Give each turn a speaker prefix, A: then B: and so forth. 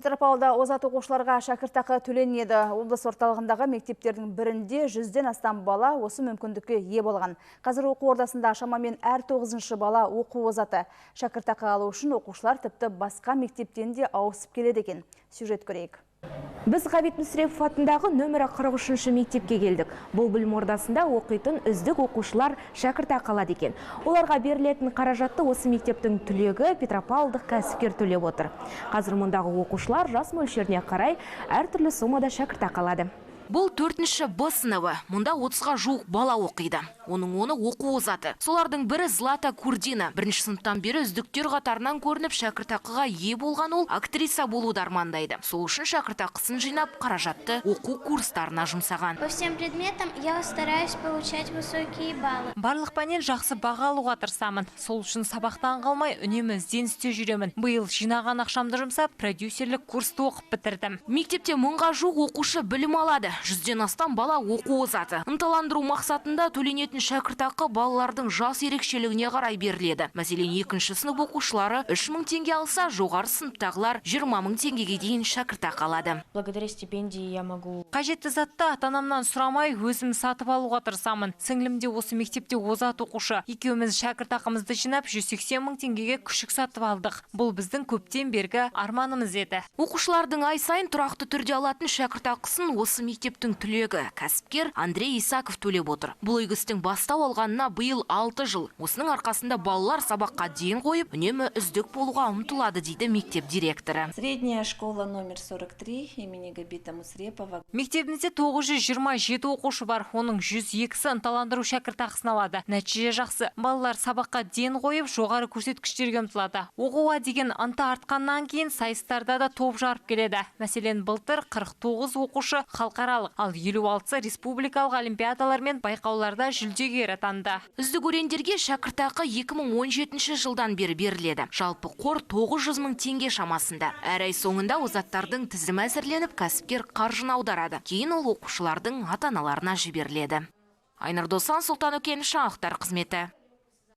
A: Петропавлда озат оқушыларға шәкіртақы төленеді. Облыс орталығындағы мектептердің бірінде 100-ден астам бала осы мүмкіндікке ие болған. Қазір оқу ордасында шамамен әр 9-шы бала оқу озаты. Шәкіртақы алу үшін оқушылар тіпті басқа мектептен де ауысып келеді екен. Сюжет көрейік.
B: Біз Ғабит Мүсірепов атындағы нөмірі 43-ші мектепке келдік. Бұл білім ордасында оқитын үздік оқушылар шәкіртақы алады екен. Оларға берілетін қаражатты осы мектептің түлегі Петропавлдық кәсіпкер төлеп отыр. Қазір мұндағы оқушылар жас мөлшеріне қарай әртүрлі сомада шәкіртақы алады.
C: Бұл 4-ші Б сыныбы. Мұнда 30-ға жуық бала оқиды. Оның оны оқу озаты. Солардың бірі Злата Курдина. Бірінші сыныптан бері үздіктер қатарынан көрініп, шәкіртақыға ие болған ол актриса болуды армандайды. Сол үшін шәкіртақысын жинап, қаражатты оқу курстарына жұмсаған.
D: По всем предметам я стараюсь получать высокие баллы.
E: Барлық пәннен жақсы баға алуға тырысамын. Сол үшін сабақтан қалмай, үнемі ізденісте жүремін. Биыл жинаған ақшамды жұмсап, продюсерлік курсты оқып бітірдім.
C: Мектепте 1000-ға жуық оқушы білім алады. 100-ден астам бала оқу озаты. Ынталандыру мақсатында төленетін шәкіртақы балалардың жас ерекшелігіне қарай беріледі. Мәселен, екінші сынып оқушылары 3000 теңге алса, жоғары сыныптағылар 20 000 теңгеге дейін шәкіртақы алады.
F: Благодаря стипендии я могу
E: Қажетті затты ата-анамнан сұрамай, өзім сатып алуға тырысамын. Сіңлім де осы мектепте озат оқушы. Екеуміз шәкіртақымызды жинап, 180 мың теңгеге күшік сатып алдық. Бұл біздің көптен бергі арманымыз еді.
C: Оқушылардың ай сайын тұрақты түрде алатын шәкіртақысын осы мектептің түлегі, кәсіпкер Андрей Исаков төлеп отыр. Бұл игі істің бастау алғанына биыл 6 жыл. Осының арқасында балалар сабаққа ден қойып, үнемі үздік болуға ұмтылады, дейді мектеп директоры.
G: Средняя школа номер 43 имени Габита Мусрепова.
E: Мектебімізде 927 оқушы бар. Оның 102-сі ынталандыру шәкіртақысын алады. Нәтиже жақсы. Балалар сабаққа ден қойып, жоғары көрсеткіштерге ұмтылады. Оқуға деген ынта артқаннан кейін сайыстарда да топ жарып келеді. Мәселен, былтыр 49 оқушы халықаралық, ал 56-сы республикалық олимпиадалар мен байқауларда жүлдегер атанды.
C: Үздік өрендерге шәкіртақы 2017 жылдан бері беріледі. Жалпы қор 900 мың теңге шамасында. Әр ай соңында озаттардың тізімі әзірленіп, кәсіпкер қаржыны аударады. Кейін ол оқушылардың ата-аналарына жіберіледі. Айнұр Досан, Сұлтан Өкенов, жаңалықтар қызметі.